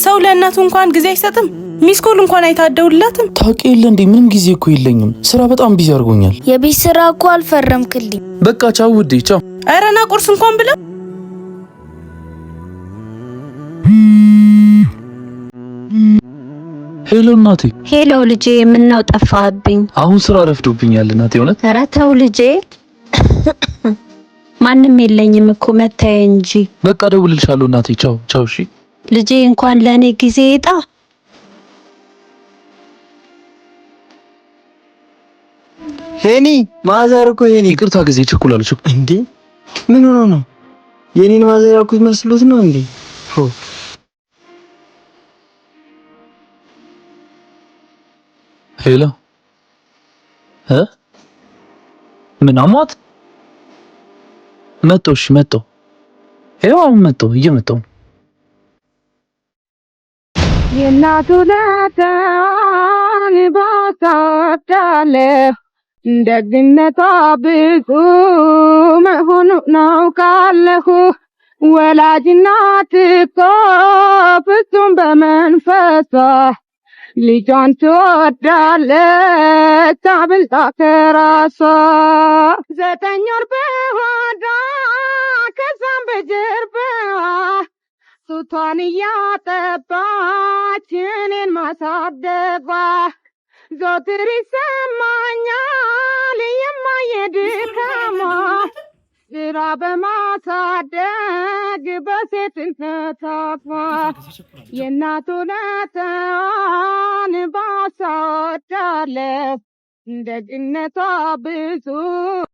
ሰው ለእናቱ እንኳን ጊዜ አይሰጥም። Missed call እንኳን አይታደውላትም። ታውቂ የለ እንዴ ምንም ጊዜ እኮ የለኝም። ስራ በጣም busy አድርጎኛል። የቤት ስራ እኮ አልፈረምክልኝ። በቃ ቻው ውዴ፣ ቻው። ኧረ ና ቁርስ እንኳን ብላ። Hello እናቴ። Hello ልጄ፣ ምነው ጠፋህብኝ? አሁን ስራ ረፍዶብኛል እናቴ። እውነት። ኧረ ተው ልጄ፣ ማንም የለኝም እኮ መታየ እንጂ። በቃ ደውልልሻለሁ እናቴ። ቻው ቻው። እሺ ልጄ፣ እንኳን ለእኔ ጊዜ ይጣ። ሄኒ mother እኮ ሄኒ። ይቅርታ ጊዜ ቸኩላለች እንዴ ምን ሆኖ ነው? የኔን mother ያልኩት መስሎት ነው እንዴ? Hello እ ምን አሟት መጣሁ። እሺ መጣሁ። ይኸው አሁን መጣሁ፣ እየመጣሁ ነው። የእናቱ ለታን ባሳዳለሁ ደግነቷ ብዙ መሆኑን አውቃለሁ። ወላጅ እናት እኮ ፍጹም በመንፈሷ ልጇን ትወዳለች አብልጣ ከራሷ። 9 ወር በሆዷ ከዛም በጀርባዋ ጡቷን እያጠባች እኔን ማሳደጓ ዘወትር ይሰማኛል የማየ ድካሟ ስራ በማሳደግ በሴትነት አቅሟ የእናቱ ውለታዋን ባሳወዳለሁ ደግነቷ ብዙ።